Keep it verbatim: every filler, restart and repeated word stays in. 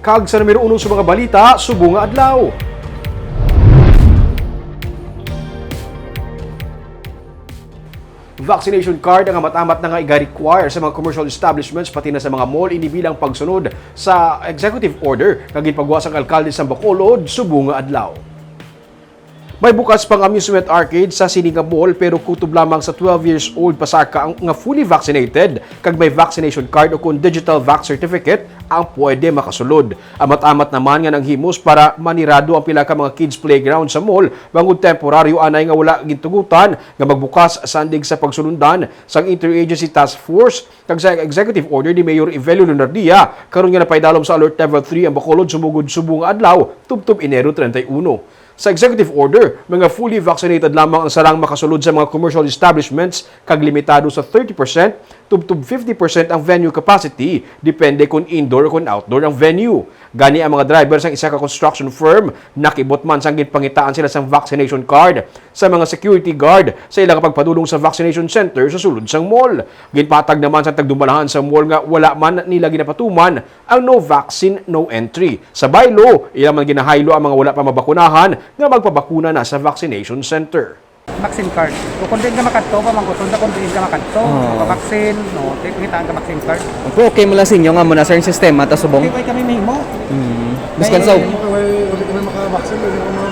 Kag sa numero uno sa mga balita subong nga adlaw. Vaccination card ang amat-amat na nga iga-require sa mga commercial establishments, pati na sa mga mall, ini bilang pagsunod sa executive order nga ginpagwa sang alkalde sang Bacolod subong nga adlaw. May bukas pang amusement arcade sa sini nga mall, pero kutob lamang sa twelve years old pasaka ang, nga fully vaccinated kag may vaccination card o kon digital vax certificate ang pwede makasulod. Amat-amat naman nga nanghimos para manirado ang pila ka mga kids playground sa mall, bangod temporaryo anay nga wala gintugutan nga magbukas sandig sa pagsulundan sang Interagency Task Force kag sa executive order ni Mayor Evelio Lunardia, karon nga napaidalom sa Alert Level three ang Bacolod sumugod subong nga adlaw, tubtob Enero treinta y uno. Sa executive order, mga fully vaccinated lamang ang sarang makasulod sa mga commercial establishments kag limitado sa thirty percent tubtob fifty percent ang venue capacity, depende kon indoor o kon outdoor ang venue. Gani ang mga driver sang isa ka construction firm nakibot man sang ginpangitaan sila sang vaccination card sa mga security guard sa ilang pagpadulong sa vaccination center sa sulod sang mall. Ginpatag naman sang tagdumalahan sa mall nga wala man nila ginapatuman ang no vaccine, no entry. Sa bylaw, ila man ginahaylo ang mga wala pa mabakunahan nga magpabakuna na sa vaccination center. Vaccine card. So, kung diin ka makadto, pamangkuton ka kung diin ka makadto. Oo. Magpa-vaccine, no? Di pangitaan ka vaccine card. Kung okay mo lang sa inyo nga mo na sa sistema ta subong. Okay, kay kami mahimo. Mm. Biskan sa Kay- Kami, wala kami makabaksin, wala kami